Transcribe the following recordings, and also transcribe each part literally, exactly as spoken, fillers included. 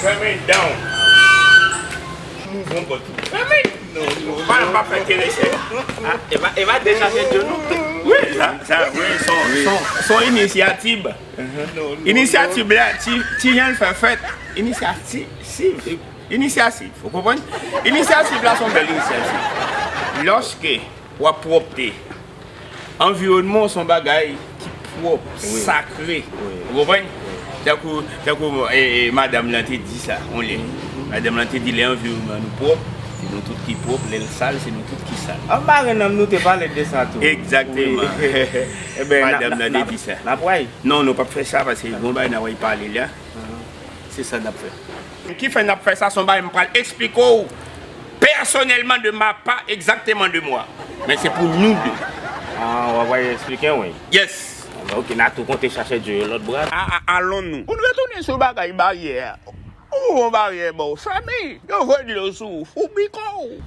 Fèmen dan w. Mouv on bò tou. Fèmen. Non, non. Pa, pa fè enterese. Ah, e pa, e pa dechache dyo nou. Wi, sa, sa, wi, son, son, son inisyativ. Inisyativ la, ti, ti jan l fè fèt. Inisyativ. Inisyativ. Ou konprann? Inisyativ la, son bèl inisyativ. Lòske w ap pwòpte. Anviwònman w se yon bagay ki pwòp, sakre. Ou konprann? Tankou, tankou, e, e, madanm lan te di sa, yon lè. Madanm lan te di, lè anviwònman nou pwòp, se nou tout ki pwòp, lè l sal, se nou tout ki sal. An ba renanm nou te pale de sa tou. Egzakteman. Madanm lan te di sa. N ap wè. Non, nou p ap fè sa, paske gon bagay n ap pale la. Se sa n ap fè. Ki fè n ap fè sa, se yon bagay m pral eksplike w pèsonèlman de ma pa, egzakteman de mwa. Men se pou nou de. Ah, w ap pral eksplike w, wi. Yes. Ah, ok, n a tou konte chache dyo yo lòt bra. A, a, alon nou. Pou n retounen sou bagay baryè a. Ou yon baryè ba w, Fèmen. Yo voye dlo sou ou, fou biko w.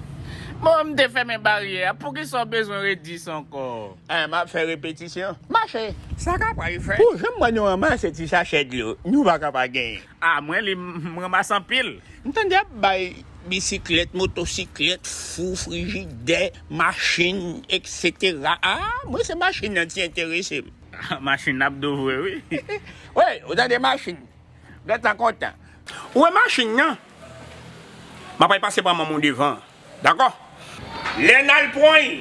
Bon, m te fèmen baryè a. Poukisa w bezwen redi sa ankò? Eh, m ap fè repetisyon. Mache. Sa ka pral fèt. Pou jan m wè nou ranmase ti sachè dlo, nou pa ka pa genyen. Ah, mwen li, m ranmase anpil. M tande y ap bay bisiklèt, motosiklèt, fou, frijidè, machin, etsetera. Ah, mwen se machin nan ti enterese m. Ah, machin ap do vre, wi. Wi, ou tande machin. Gad sa kontan. Ou wè machin nan? M ap al pase pran manman w devan. Dakò? Lè n al pran l,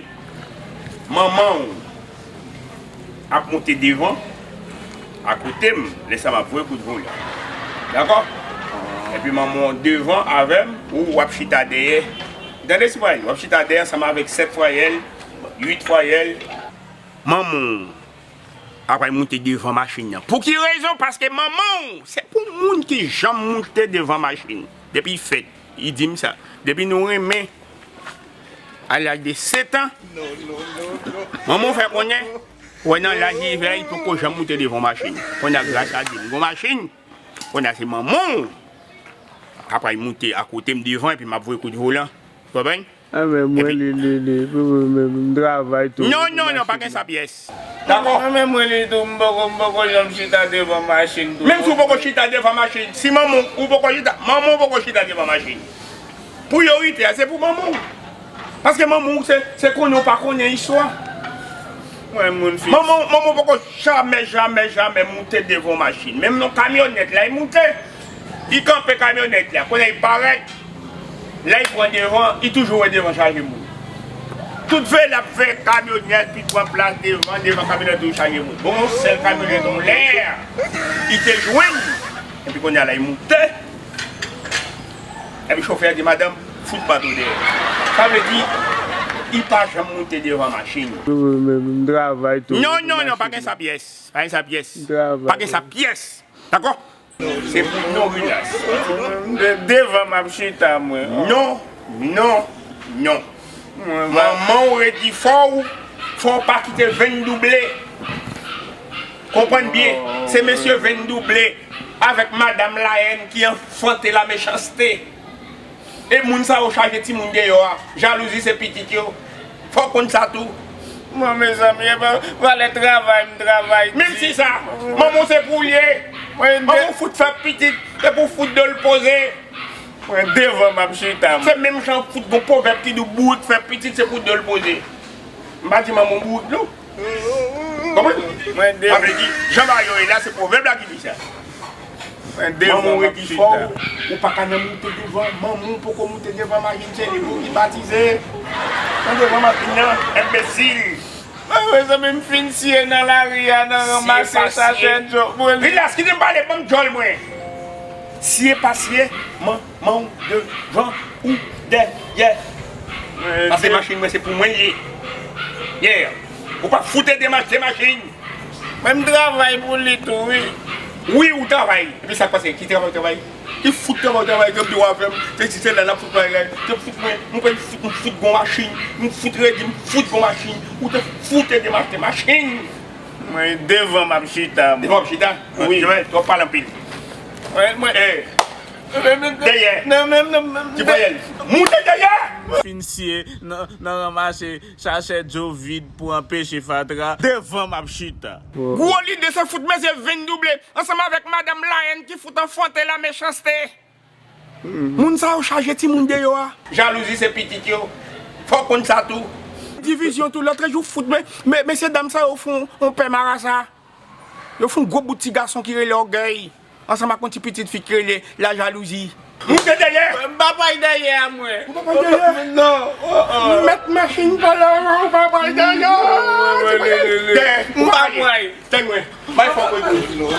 manman w ap monte devan, akote m, lè sa m ap voye kout volan. Dakò? Epi manman w devan avè m, ou w ap chita dèyè. Tande, Sipwayèl, w ap chita dèyè ansanm avèk sèt Fwayèl, uit Fwayèl. Manman w ap al monte devan machin nan. Pou ki rezon? Paske manman w, se pou moun ki janm monte devan machin. Depi l fèt, li di m sa. Depi nou renmen, a laj de sèt an, manman w fè konnen, wè nan laj li rive a, li poko janm monte devan machin. Kounye a, gras a Dye, m gon machin. Kounye a, se manman w k ap al monte akote m devan, epi m ap voye kout volan. Ou konprann? Ah, men mwen, li, li, li, pou mwen menm, m travay tou. Non, non, non, pa gen sa pyès. Dakò? Mwen menm, mwen, li tou, m poko, m poko janm chita devan machin tou. Menm si w poko chita devan machin, si manman w, ou poko chita, manman w poko chita devan machin. Priyorite a, se pou manman w. Paske manman w, se, se konnen w pa konnen istwa. Mwen, moun fi. Manman w, manman w poko jamè, jamè, jamè monte devan yon machin. Menm nan kamyonèt la, li monte. Li kanpe kamyonèt la. Kounye a, li parèt. Lè l pran devan, li toujou wè devan chaje moun. Tout vè l ap fè kamyonèt, li pran plas devan, devan kamyonèt toujou chaje moun. Bon, yon sèl kamyonèt anlè, li te jwenn. Epi kounye a la, li monte. Epi chofè a di, "Madanm, fout bato dèyè." Sa vle di, li pa janm monte devan machin. M travay tou. Non, non, non, pa gen sa pyès. Pa gen sa pyès. Pa gen sa pyès. Dakò? Se pou non rilas. De-, devan m ap chita, mwen. Non, non, non. Mwen, manman w redi fò w, fò w pa kite venn double. Konprann byen, se mesye venn double avèk madanm Layèn ki anfante la mechanste. E moun sa yo chaje timoun deyò a. Jalouzi se pitit yo. Fò w konn sa tou. Mwen, mezanmi, e pa, valè travay, m travay. Menm si sa, manman w se pou w li ye. Manman w fout fè pitit, se pou w fout do l poze. Mwen, devan m ap chita, mwen. Se menm jan fout gon pwovèb ki di w bourik fè pitit, se pou do l poze. M pa di manman w bourik, non. Konprann? Mwen, devan. Sa vle di, jan bagay yo ye la, se pwovèb la ki di sa. Manman w redi fò w, ou pa ka nan moute devan, manman w poko moute devan machin, se li pou ki batize. Nan devan machin nan, enbesil. Mwen, mezanmi, m fin siye nan lari a, nan ranmase sachè dyo. Rilas, kite m pale, ban m djòl mwen. Siye pa siye, manman w devan ou dèyè. Pase machin mwen, se pou mwen l ye. Yeah. Ou pa fout ede m achte machin. Men m travay pou li tou, wi. Wi, ou travay. Epi sa k pase? Ki travay, travay? Ki fout travay, travay, granm di w avè m. Se si se la n ap fout mwen, se fout mwen. Mwen pral fout, m fout gon machin. M fout redi, m fout gon machin. Ou te fout ede m achte machin. Mwen devan m ap chita, mwen. Devan w ap chita? Wi. Jovèl, w ap pale anpil. Mwen, mwen. Eh. Dèyè. Ti payèl. Moute dèyè. Fin siye nan, nan ranmase sachè dlo vid pou anpeche fatra devan m ap chita. Gwo lide se fout mesye vin double ansanm avèk madanm Layèn ki fout anfante la mechanste. Moun sa yo chaje timoun deyò a. Jalouzi se pitit yo. Fò w konn sa tou. Divizyon tou, lòtrejou fout men, men, mesye dam sa yo fon on pè marasa. Yo fon gwo bout ti gason ki rele ògèy. Ansanm ak yon ti pitit fi ki rele la jalouzi. Moute dèyè. M pa pral dèyè a mwen. Ou pa pral dèyè? Non. M mèt machin pa la, ou pa pral dèyè. Dèyè. M pa pral. Tèl mwen. Bay fò koy moun.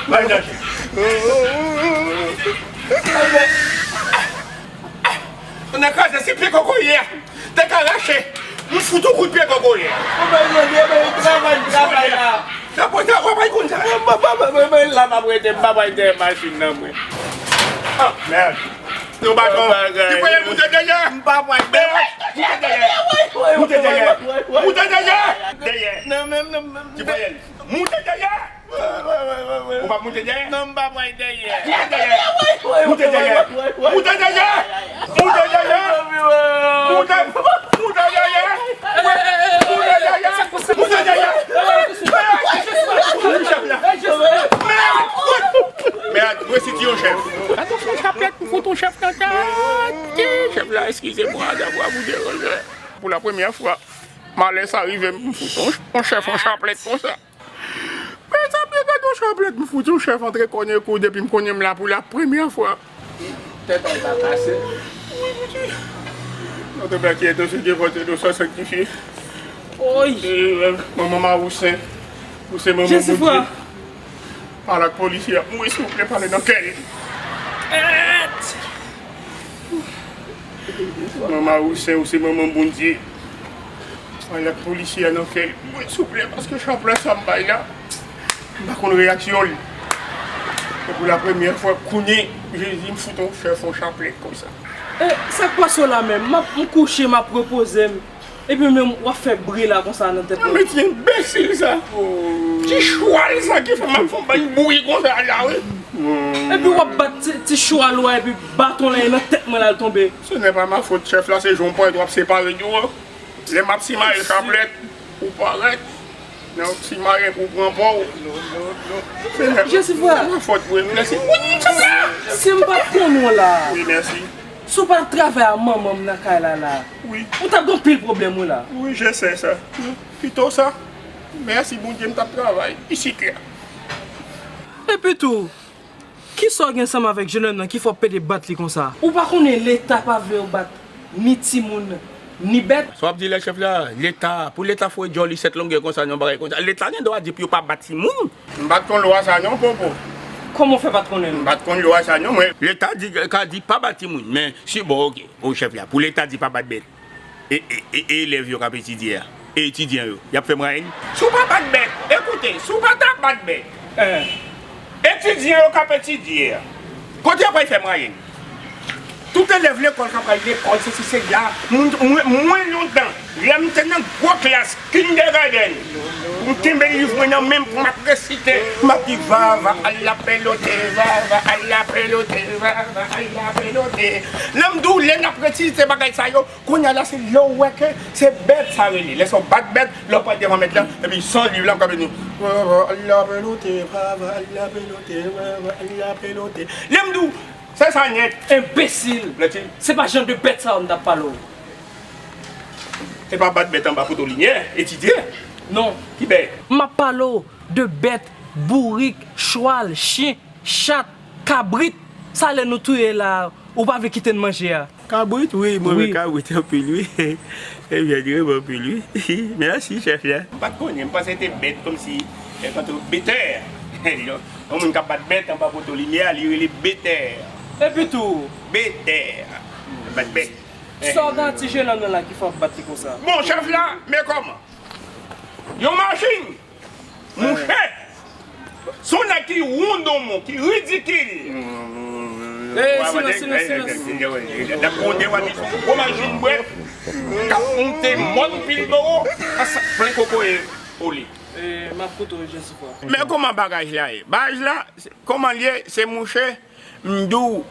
Bay danje. Nan kraze si pye kokoye a te ka rache. M fout ou kout pye kokoye. Ou pa jwenn travay, travay la. Sa pòte a, w ap al konn sa. Mwen la m ap rete, m pa pral dèyè machin nan mwen. Ah, mèd. Yon baton. Ti payèl moute dèyè. M pa pral dèyè. Moute dèyè. Moute dèyè. Moute dèyè. Dèyè. Ti payèl. Moute dèyè. Ou pa moute dèyè? Non, m pa pral dèyè. Moute dèyè. Moute dèyè. Moute dèyè. Moute dèyè. Moute, moute dèyè. Moute dèyè. Moute dèyè. Mèd, mèd, mwen si ti yon chèf. Gade yon chaplèt pou fout yon chèf nan tèt. Chèf la, eskize mwen, dabò pou deranje. Pou la premyè fwa, malè sa rive m, m fout yon, yon chèf yon chaplèt konsa. Men sa byen gade yon chaplèt, m fout yon chèf antre kònye kou depi m konnen m la pou la premyè fwa. Tèt an pa kase. Notre Père qui es aux cieux, que votre nom soit sanctifié. Oy. Manman Mawousen, ou se manman Bondye. Pale ak polisye a. Mwen souple pale nan kè l. Manman Mawousen, ou se manman Bondye. Pale ak polisye a nan kè l. Mwen souple paske chaplèt sa m bay la. M pa konn reyaksyon l. E pou la premyè fwa kounye, Jezi m fout on chèf on chaplèt konsa. E sa k pase w la menm? M ap, m kouche, m ap repoze m. Epi menm w ap fè bri la konsa nan tèt mwen. Men ti enbesil sa. Ti chwal sa ki fè m ap fè on bann bri konsa la wi. Epi w ap bat ti, ti chwal ou a epi baton la nan tèt mwen la l tonbe. Ce n'est pas ma faute, chèf la se jan w parèt w ap separe nou an. Lè m ap simaye chaplèt, ou parèt. Nan ti mayen pou pran pa w. Jezi frè. Fòt pou reflechi. Si m pa t konn ou la. Wi, mèsi. Si w pa t ap travay a manman m nan kay la la. Wi. Ou t ap gen anpil pwoblèm wi la. Wi, je sais ça. Pito sa. Mèsi Bondye m t ap travay isit la. Epi tou, kisa w gen ansanm avèk jenòm nan ki fè w pede bat li konsa? Ou pa konnen Leta pa vle yo bat ni timoun, ni bèt? Sa w ap di la chèf la? Leta, pou Leta foure djòl li sèt longè konsa nan bagay konsa, Leta gen dwa di pou yo pa bat timoun? M pa t konn lwa sa non, Popo. Kòman w fè pa t konnen l? M pa t konn lwa sa non, mwen. Leta di, ka di pa bat timoun, men si, bon, oke, o chèf la, pou Leta di pa bat bèt. E, e, e, e elèv yo k ap etidye a? E etidyan yo? Y ap fè mwayèn? Si w pa bat bèt, ekoute, si w pa ta bat bèt, etidyan yo k ap etidye a, kote y ap al fè mwayèn? Tout elèv lekòl k ap al lekòl, sesi sela, mwen, mwen, mwen lontan, lè m te nan gwo klas, kindergarten, pou m kenbe liv mwen nan men m, pou m ap resite, m ap di, vava, al la pelote, vava, al la pelote, vava, al la pelote. Lè m di w, lè n ap resite bagay sa yo, Kounye a la, se lè w wè ke se bèt sa rele. Lè sa w bat bèt, lè w pral devan mèt la, epi san liv la, m ka vini. Vava, al la pelote, vava, al la pelote, vava, al la pelote. Lè m di w, se sa nèt. Enbesil! Se pa jan de bèt sa yo m t ap pale w. Se pa bat bèt anba poto limyè, etidye. Non. Ki bèt? M ap pale w de bèt, bourik, chwal, chen, chat, kabrit. Sa lè nou touye la, ou pa vle kite n manje a? Kabrit, wi, mwen renmen kabrit anpil, wi. Ebyen, li renmen anpil, wi. Mèsi, chèf la. M pa t konnen, m panse se te bèt kòmsi, e, kòmsi betè. Yon moun k ap bat bèt anba poto limyè a, li rele betè. Epi tou. Betè. Bat bèt. Sa w gen ak ti jenòm nan la ki fè w ap bat li konsa? Bon, chèf la, men kòman? Yon machin! Monchè! Se yon nèg ki wondonmon, ki ridikil. Ey, silans, silans, silans. L ap gwonde, w ap di se yon gwo machin, bwè. K ap monte mòn Pilbowo, ansanm plen kokoye oli. E, m ap koute w, Jesifwa. Men kòman bagaj la ye? Bagaj la, se- kòman l ye? Se mouche, m di w,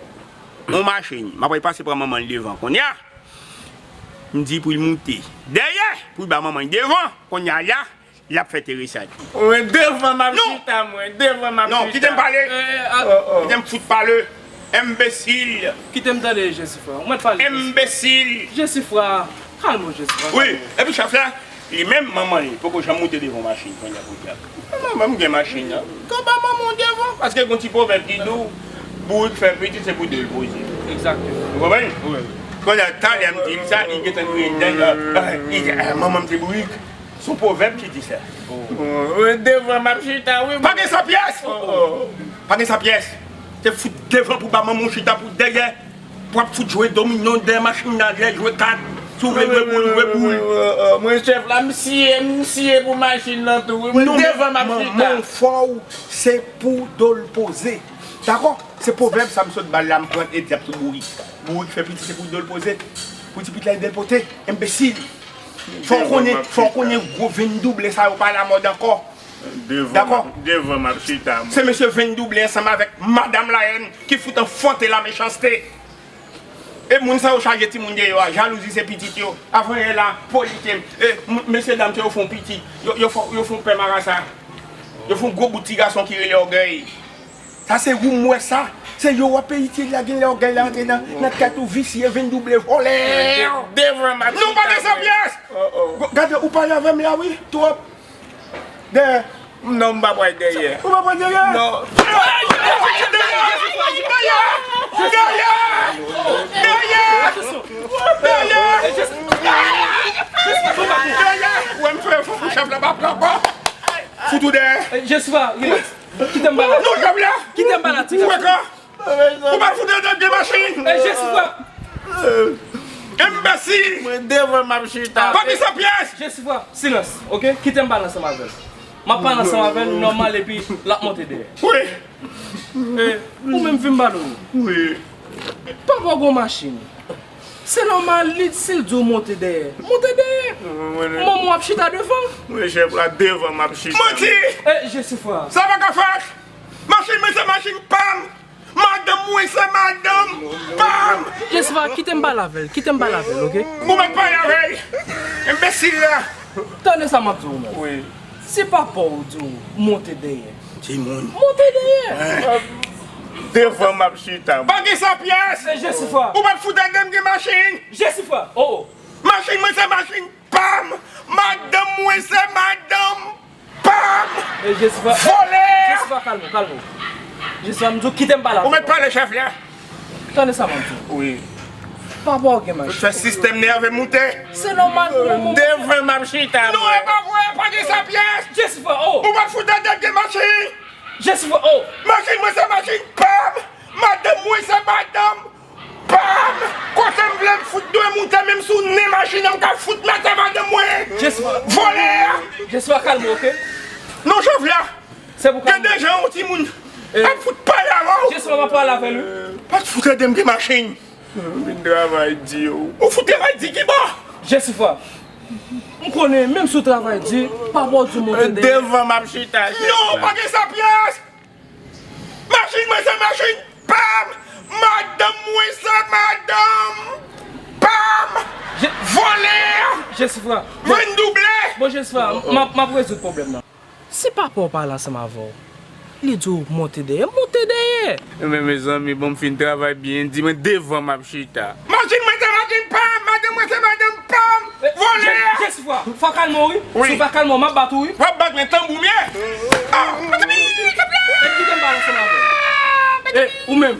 yon machin. M ap pase pran manman l devan. Kounye a, m di pou l moute dèyè, pou l ba manman l devan. Kounye a la, l ap fè Teresa di. Mwen devan m ap chita, mwen devan m ap chita. Non, kite m pale. Kite m fout pale. Enbesil. Kite m tande, Jesifwa. Ou mèt pale. Enbesil. Jesifwa. Kalme w, Jesifwa. Wi, epi chèf la, li menm manman li poko janm moute devan machin kounye a pou l di a. Manman m gen machin nan. Ka ba manman w devan, paske gon ti pwovèb ki di w, bourik fè pitit se pou do l poze. Egzakteman. Ou konprann? Wi. Kounye a, talè m di l sa, li gentan kriye dèyè. Li di, "Ah, manman m se bourik." Se yon pwovèb ki di sa. Mwen devan m ap chita, wi. Pa gen sa pyès! Pa gen sa pyès! Se fout devan pou ba manman w chita pou dèyè. Pou ap fout jwe domino dèyè machin nan, lè jwe kat, si w vle jwe boul, jwe boul. Mwen chèf la, m siye, m siye pou machin nan tou, wi. Mwen devan m ap chita. Non, men manman w fò w, se pou do l poze. Dakò? Se pwovèb sa m sot ba l la, m pran egzanp sou bourik. Bourik fè pitit, se pou do l poze. Pou ti pitit la ede l pote. Enbesil. Fò w konnen, fò w konnen gwo venn double sa yo pa lamòd ankò. Devan m ap chita, mwen. Se mesye venn double ansanm avèk madanm Layèn ki fout anfante lamechanste. E moun sa yo chaje timoun deyò a, jalouzi se pitit yo. Avanyè la, politye, e, m- mesye dam sa yo fè yon pitit, yo, yo fè, yo fè yon pè marasa. Yo fè yon gwo bout ti gason ki rele ògèy. Sa se ou m wè sa. Se yo w ap peye itye la, gen lè ògèy la antre nan, nan tèt ou, visye, venn double, vòlè. Devan m ap chita. Non, pa gen sa pyès! Gade, ou pale avè m la, wi, twòp. Dèyè. Non, m pa pral dèyè. Ou pa pral dèyè? Non. Dèyè! Dèyè! Dèyè! Dèyè! Dèyè! Ou wè m fè fò pou chèf la pa pran ankò. Fout ou dèyè. Jesifwa, relax. Kite m ba la. Non, chèf la. Kite m ba la, ti gason. Ou wè ka? Ou pa fout ede m gen machin. E, Jesifwa. Enbesil. Mwen devan m ap chita. Pa gen sa pyès. Jesifwa, silans, oke? Kite m pale ansanm avè l. M ap pale ansanm avè l, nòmal, epi l ap monte dèyè. Wi. E, ou menm vin pale w. Wi. Papa w gon machin. Se nòmal, li, si l di w monte dèyè, monte dèyè. Manman w ap chita devan. Mwen, chèf la, devan m ap chita. Manti! E, Jesifwa. Sa pa ka fèt! Machin mwen se machin pa m! Madanm mwen se madanm pa m! Jesifwa, kite m pale avè l, kite m pale avè l, oke? Ou mèt pale avè l! Enbesil la! Tande sa m ap di w, menm. Wi. Si papa w di w monte dèyè, timoun, monte dèyè! Devan m ap chita. Pa gen sa pyès! E, Jesifwa. Ou pa t fout ede m gen machin! Jesifwa, o, o. Machin mwen se machin pa m! Madanm mwen se madanm pa m! E, Jesifwa. Vòlè! Jesifwa, kalme w, kalme w. Jesifwa, m di w kite m pale avè w. Ou mèt pale, chèf la. Tande sa m ap di w. Wi. Papa w gen machin. Ou fè sistèm nève moute. Se nòmal pou yon moun. Devan m ap chita. Non, e pa vre, pa gen sa pyès. Jesifwa, o. Ou pa t fout ede m gen machin. Jesifwa, o. Machin mwen se machin pa m. Madanm mwen se madanm pa m! Kote m vle m fout dwe moute, menm sou nen machin nan, m ka fout mete madanm mwen! Jesifwa. Vòlè a! Jesifwa, kalme w, oke? Non, chèf la! Se pou kalme. Gen de jan yon timoun ap fout pale avè w! Jesifwa, m ap pale avè l, wi. Pa t fout ede m gen machin! M vin travay di w. Ou fout travay di ki bò? Jesifwa. M konnen, menm si w travay di, papa w di w monte dèyè. Devan m ap chita, chèf la. Non, pa gen sa pyès! Machin mwen se machin pa m! Madanm mwen se madanm pa m! Vòlè! Jesifra. Venn double! Bon, Jesifra, m ap, m ap rezoud pwoblèm nan. Si papa w pale ansanm avè w, li di w monte dèyè, monte dèyè! Men, mezanmi, bon, m fin travay byen, di mwen devan m ap chita. Machin mwen se machin pa m, madanm mwen se madanm pa m. Vòlè a! Jesifra, fò w kalme w, wi. Si w pa kalme w, m ap bat ou, wi. W ap bat mwen tanbou m ye. Ah, mezanmi, kite m pale ansanm avè w. E, ou menm,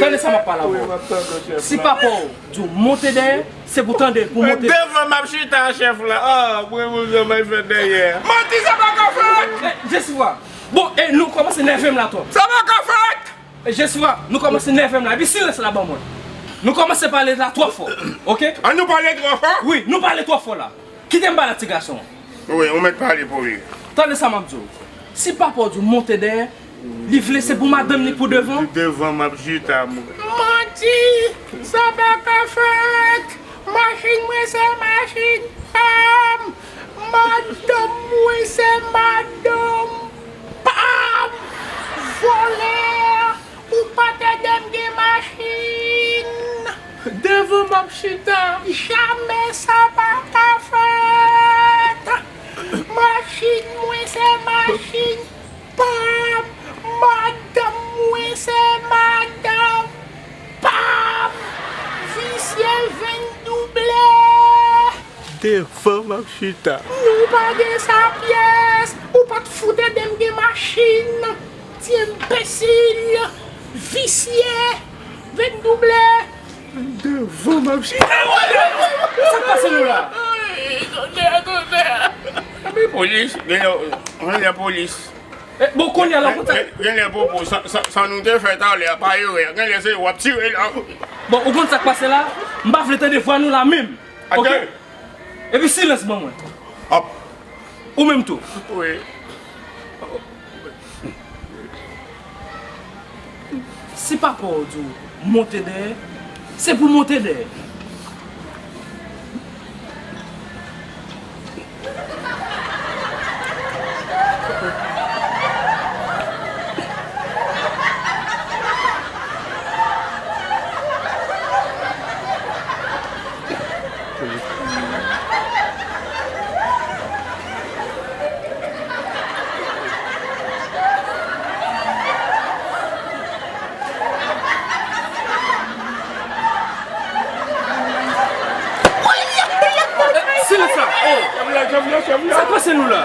tande sa m ap pale avè w. Si papa w di w monte dèyè, se pou tande, pou monte. Devan m ap chita, chèf la. Ah, mwen, mwen, mwen, mwen fè dèyè. Manti, sa pa ka fèt! E, Jesifra. Bon, e nou kòmanse nève m la twòp. Sa pa ka fèt! E, Jesifra, nou kòmanse nève m la. Epi silans la ban mwen. Nou kòmanse pale la twò fò. Oke? An nou pale twò fò? Wi, nou pale twò fò la. Kite m pale ak ti gason an. Wi, ou mèt pale pou li. Tande sa m ap di w. Si papa w di w monte dèyè, li vle se pou madanm li pou devan. Devan m ap chita, mwen. Manti! Sa pa ka fèt! Machin mwen se machin pa m. Madanm mwen se madanm pa m. Vòlè, ou pa t ede m gen machin. Devan m ap chita. Jamè sa pa ka fèt. Machin mwen se machin pa m. Madanm mwen se madanm pa m. Visye vin double. Devan m ap chita. Nou pa gen sa pyès. Ou pa t fout ede m gen machin. Ti enbesil. Visye. Vin double. Devan m ap chita. Sa k pase nou la? Ay, tonè, tonè. Gen polis, gen lè, gen lè polis. Eh, bon, kounye a la, konsa. Gen, gen lè popo, sa, sa, sa nou te fè talè a, pa erè. Gen lè se w ap tire la. Bon, ou konn sa k pase la? M pa vle tande vwa nou la menm. Ok? Epi silans ban mwen. Ap. Ou menm tou. Wi. Si papa w di w monte dèyè, se pou w monte dèyè. Silans la! Oh! Sa k pase nou la?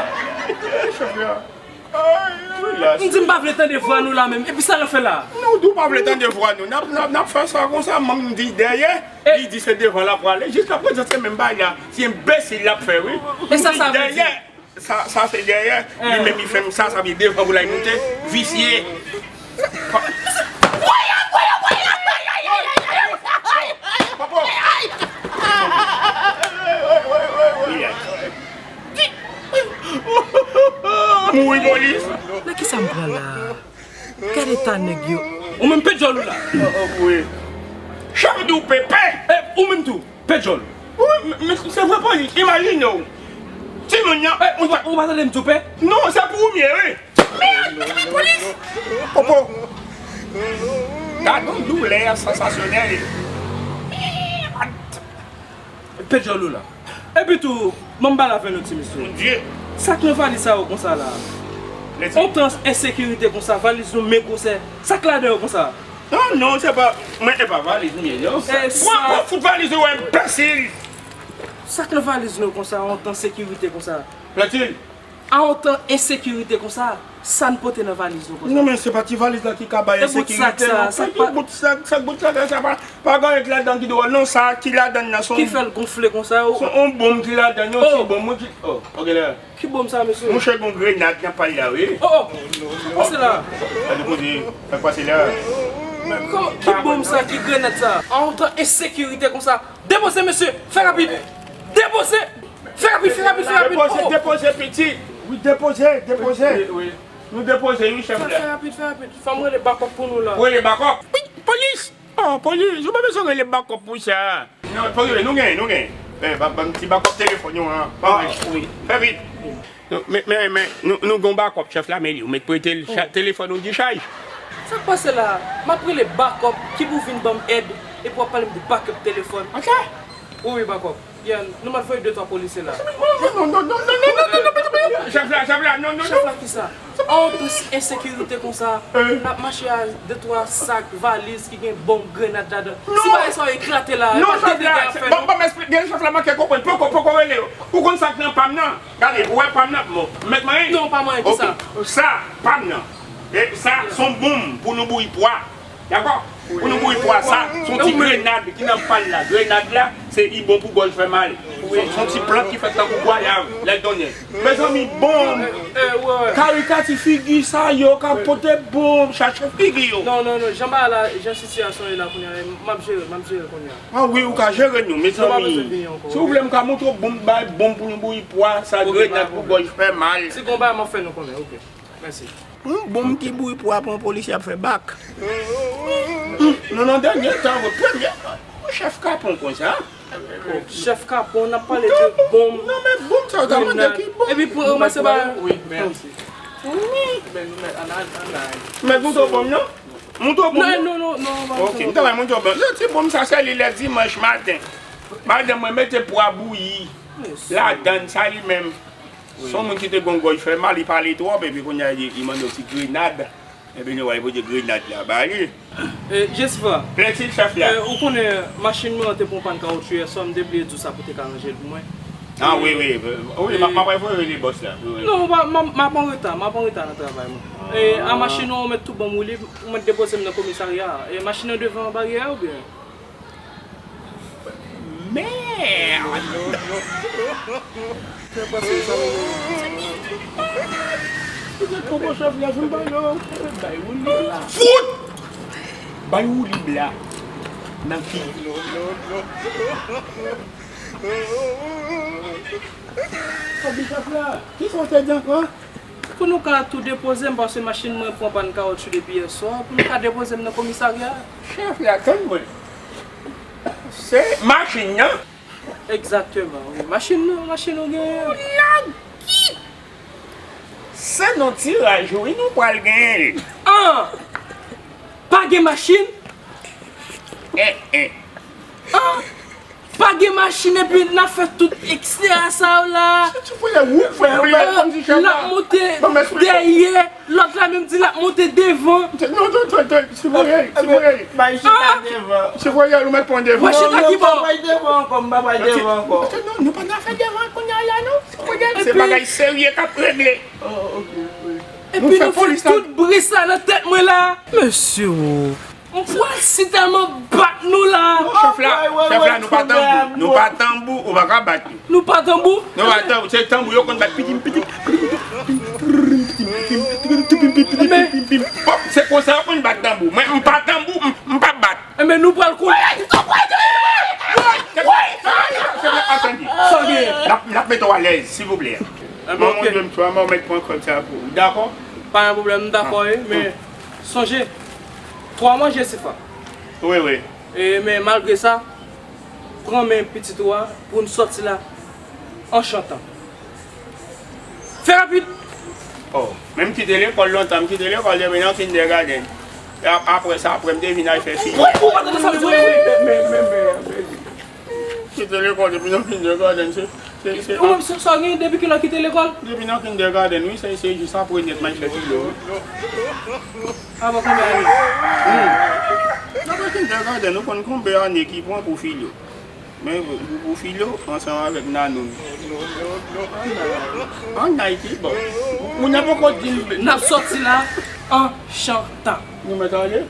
M di m pa vle tande vwa nou la menm. Epi sa n ap fè la? Nou tou pa vle tande vwa nou. N ap, n ap, n ap fè sa konsa, manm di dèyè. Li di se devan l ap prale. Jiskaprezan se menm bagay la. Se enbesil l ap fè, wi. E sa sa vle di? Dèyè. Sa, sa se dèyè. Li menm li fè m sa, sa vle devan pou l al moute. Visye. Mouri polis. Nan kisa m pran la? Gade eta nèg yo. Ou menm pè djòl ou la. Chèf di w pepe. Eh, ou menm tou, pè djòl. Wi, men, men se vre polis. Imajine w. Timoun nan. Eh, ou pa, ou pa tande m tou pè? Non, se pou ou m ye, wi. Mèd, polis. Popo. Gad yon doulè sansasyonèl. Mèd. Pè djòl ou la. Epi tou, ban m pale avè nou ti mesye. Mon Dye. Sa k nan valiz sa yo konsa la? On tan ensekirite konsa, valiz nou men gwosè. Sa k ladan yo konsa? Non, non, se pa, mwen, e pa valiz m ye, non. Sa, pran, pran, fout valiz ou, enbesil. Sa k nan valiz nou konsa, on tan sekirite konsa? Plantil. A on tan ensekirite konsa, sa n pote nan valiz nou konsa? Non, men se pa ti valiz la ki ka bay ensekirite, non. E bout sak sa, sa pa... Ki bout sak, sak bout sak la, sa pa, pa gen anyen ki ladan ki dwòl, non, sa ki ladan nan se on... Ki fè l gonfle konsa, o? Se on bonm ki ladan, yon ti bonm, wi, ki, o, ok la. Ki bonm sa, mesye? Monchè, gon grenad nan pal la, wi. O, o! Sa k pase la? Gade koze, sa k pase la? Kòman, ki bonm sa, ki grenad sa? A on tan ensekirite konsa. Depoze, mesye! Fè rapid! Depoze! Fè rapid, fè rapid, fè rapid! Depoze, depoze, pitit! Wi, depoze, depoze! Wi, wi. Nou depoze, wi, chèf la. Fè rapid, fè rapid! Fò m rele bakòp pou nou la. Ou rele bakòp? Wi, polis! O, polis, ou pa bezwen rele bakòp pou sa. Non, pa rele, nou genyen, nou genyen. Eh, ba, ban m ti bakòp telefòn yo an. Wi. Fè vit. Non, men, men, men, nou, nou gon bakòp chèf la, men li, ou mèt prete l, telefòn ou dichaj. Sa k pase la? M ap rele bakòp ki pou vin ban m èd, epi w ap pale m de bakòp telefòn. Ok. Wi, wi, bakòp. Yeah, nou mèt voye de twa polisye la. Non, non, non, non, non, non, non, non, non, non, non. Chèf la, chèf la, non, non, non. Chèf la, kisa? A on tan ensekirite konsa, n ap mache a de twa sak, valiz ki gen bonm, grenad ladan. Si bagay sa yo eklate la, e pa de dega y ap fè, non. Ban m esplike, chèf la manke konprann. Poko, poko rele yo. Ou konn sa k nan pa m nan? Gade, ou wè pa m nan? Bon, ou mèt manyen? Non, pa manyen, kisa? Ok. Sa, pa m nan. E sa, se on bonm pou nou bouyi pwa. Dakò? Pou nou bouyi pwa sa, se on ti grenad ki nan pal la. Grenad la, se li bon pou gòj fè mal. Se, se on ti plant ki fèt tankou gwayav, lè l donnen. Mezanmi, bonm! Karikati figi sa yo ka pote bonm, chache figi yo. Non, non, non, jan bagay la, jan sitiyasyon ye la kounye a, m ap jere, m ap jere kounye a. A wi, ou ka jere nou, mezanmi. Si w vle, m ka montre w bonm, bay bonm pou nou bouyi pwa, sa grenad pou gòj fè mal. Si gon bagay, m ap fè nou konnen, ok. Mèsi. Yon bonm ki bouyi pwa pou yon polisye ap fè bak. Non, non, dènye tan, premye, yon chèf kapon konsa. Chèf Kapon, n ap pale de bonm. Non, men bonm sa yo ta mande ki bonm? Epi pou ranmase ba. Wi, mèsi. Men nou mèt ann al, ann al. Mèt mouton bonm nan? Mouton bonm nan? Non, non, non, non. Ok, m ta bay mouton bonm. Nan ti bonm sa, se li lè dimanch maten. Madanm mwen mete pwa bouyi ladann, sa li menm. Se yon moun ki te gon gòj fè mal, li pale twòp, epi kounye a li, li mande yon ti grenad. Epi nou wè, li pote grenad la ba li. E, Jesifra. Plenti, chèf la. E, ou konnen machin mwen an te pran pàn kawotchou yè swa, m te bliye di w sa pou te ka ranje l pou mwen. Ah, wi, wi. Wi, m ap, m ap voye rele bòs la. Wi, wi. Non, m ap, m ap, m ap an reta, m ap an reta nan travay mwen. E, a machin ou, ou mèt tou ban m woulib, ou mèt depoze m nan komisarya a. E, machin nan devan baryè a oubyen? Mèd! Fè pase sa, mwen. Ou te konprann chèf la, fin bay yo. Bay woulib la. Fout! Bay woulib la. Nan ki? Sa di chèf la. Kisa w te di ankò? Pou nou ka tou depoze m, paske machin mwen pran pàn kawotchou depi yè swa, pou nou ka depoze m nan komisarya a. Chèf la, tann mwen. Se machin nan? Egzakteman, wi. Machin nan, machin ou genyen an. Ou nèg ki? Se nan tiraj, wi, nou pral genyen l. An! Pa gen machin? Eh, eh. An! Pa gen machin epi n ap fè tout eksè a sa yo la. Ti pwele ou fè pwele kòmsi chèf la. L ap monte dèyè, lòt la menm di l ap monte devan. Non, non, non, non, ti pwele, ti pwele. Bay chita devan. Ti pwele, ou mèt pran devan. Mwen chita ki bò? Non, non, pa bay devan ankò, m pa bay devan ankò. Non, nou pa nan afè devan kounye a la, non. Ti pwele, se bagay serye k ap regle. Epi nou fè tout bri sa nan tèt mwen la. Mesye o. Mwen kwè si tèlman bat nou la. Non, chèf la, chèf la, nou pa tanbou. Nou pa tanbou, ou pa ka bat nou. Nou pa tanbou? Nou pa tanbou, se tanbou yo konn bat pitim, pitim, pitim, pitim, pitim, pitim, pitim, pitim, pitim, pitim, pitim, pitim. Pòp, se konsa yo konn bat tanbou. Mwen, m pa tanbou, m, m pa bat. Enben, nou pral konnen. Chèf la, chèf la, chèf la, atann. Sa w genyen? N ap, n ap mete w alèz, silvouplè. Enben, ok. Mwen, mwen, mwen, mèt pran kòb sa pou ou. Dakò? Pa gen pwoblèm, m dakò, wi, men sonje, twa mwa Jesifra. Wi, wi. E, men malgre sa, pran men pitit ou a pou n sòti la an chantan. Fè rapid! Oh, men m kite lekòl lontan, m kite lekòl depi nan kindergarten. E ap-, apre sa, apre m te vin al fè figi. Ou, ou pa tande sa m di w? Men, men, men, men, men. Kite lekòl depi nan kindergarten, se, se, se. Ou menm, sa, sa w gen depi kilè w kite lekòl? Depi nan kindergarten, wi, se, se jis apre nèt m al fè filo, wi. Avan konbyen ane? Hmm. Depi kindergarten, ou konn konbyen ane ki pran pou filo. Men pou, pou filo, ansanm avèk Nanoun. An Ayiti, bon. Moun nan poko di l. N ap sòti la an chantan. Nou mèt ale.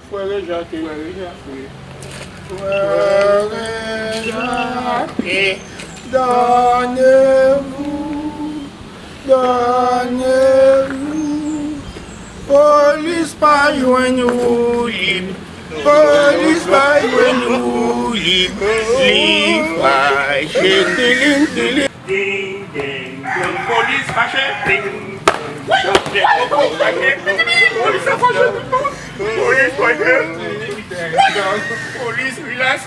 Frère Jacques. Frère Jacques. Frère Jacques. Donnez-vous, donnez-vous. Polis pa jwenn woulib. Polis pa jwenn woulib. Li fache. Tilin, tilin. Ding, ding, dong, polis fache, ding. Wi, ding, dong, polis fache, polis la fache, polis fache. Polis, relax.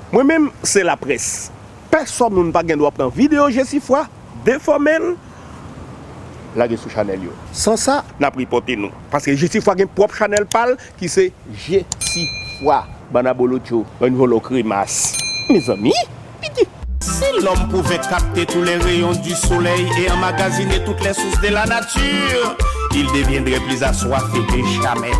Mwen menm, se laprès. Pèsòn moun pa gen dwa pran videyo Jesifwa, defòme l, lage sou chanèl yo. San sa, n ap ripòte nou. Paske Jesifwa gen pwòp chanèl pa l ki se Jesifwa. Bann abolotcho, bann vòlò kremas. Mezanmi, piti. Si l'homme pouvait capter tous les rayons du soleil et emmagasiner toutes les sources de la nature, il deviendrait plus assoiffé que jamais.